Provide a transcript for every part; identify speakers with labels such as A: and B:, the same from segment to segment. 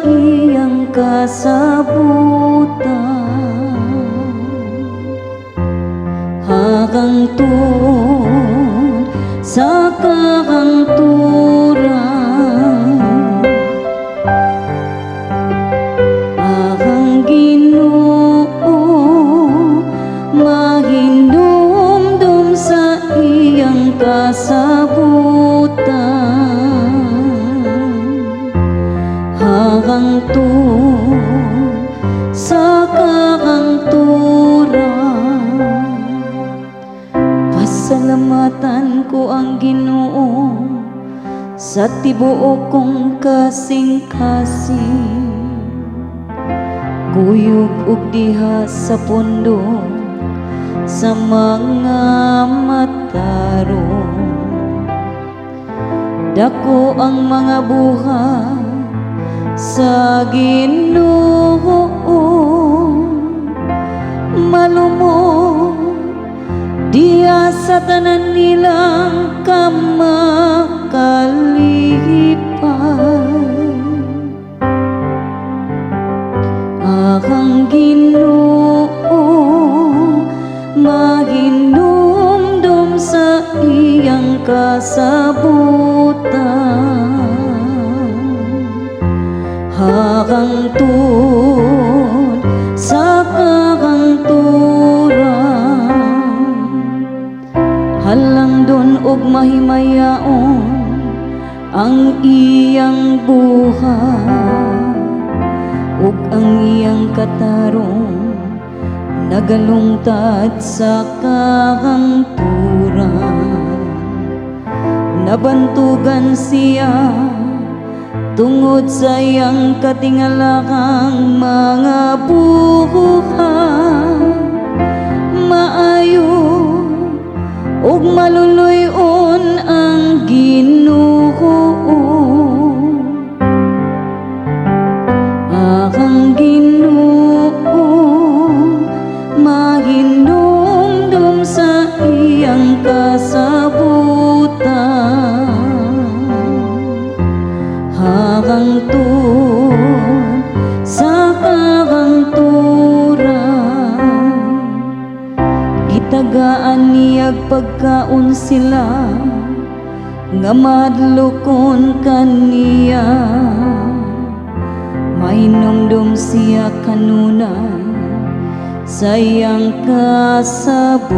A: iyang kasabutan. Hakangtun sa kahangturan. Ang Ginoo mahinumdum sa iyang kasabutan. Hakangtun sa kahangturan. Pasalamatan ko ang Ginoo sa tibuok kong kasing-kasing. Kuyog og diha sa pundo sa mga matarong. Dako ang mga buhat sa Ginoo, malumod diha sa tanan nilang kamakalipay. Ang Ginoo mahinumdum sa iyang kasabutan. Hakangtun sa kahangturan. Halangdon og mahimayaon ang iyang buhat ug ang iyang katarong nagalungtad sa kahangturan. Nabantugan siya tungod sa iyang katingalakang mga buhat. Maayo ug maluluy-on ang Ginoo. Ang Ginoo mahinumdum sa iyang kasabutan. Hakangtun sa kahangturan. Gitagaan niyag pagkaon sila nga mahadlokon kaniya. Mahinumdum siya kanunay sa iyang kasabutan.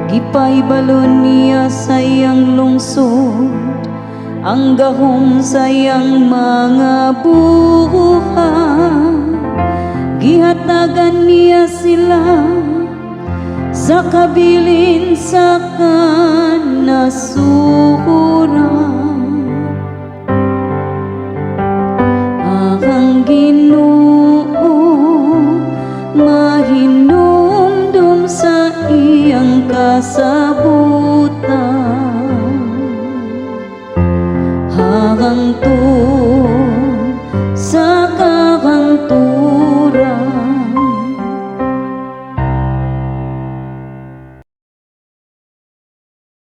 A: Gipahibalo niya sa iyang lungsod ang gahom sa iyang mga buhat. Gihatagan niya sila sa kabilin sa kanasuran.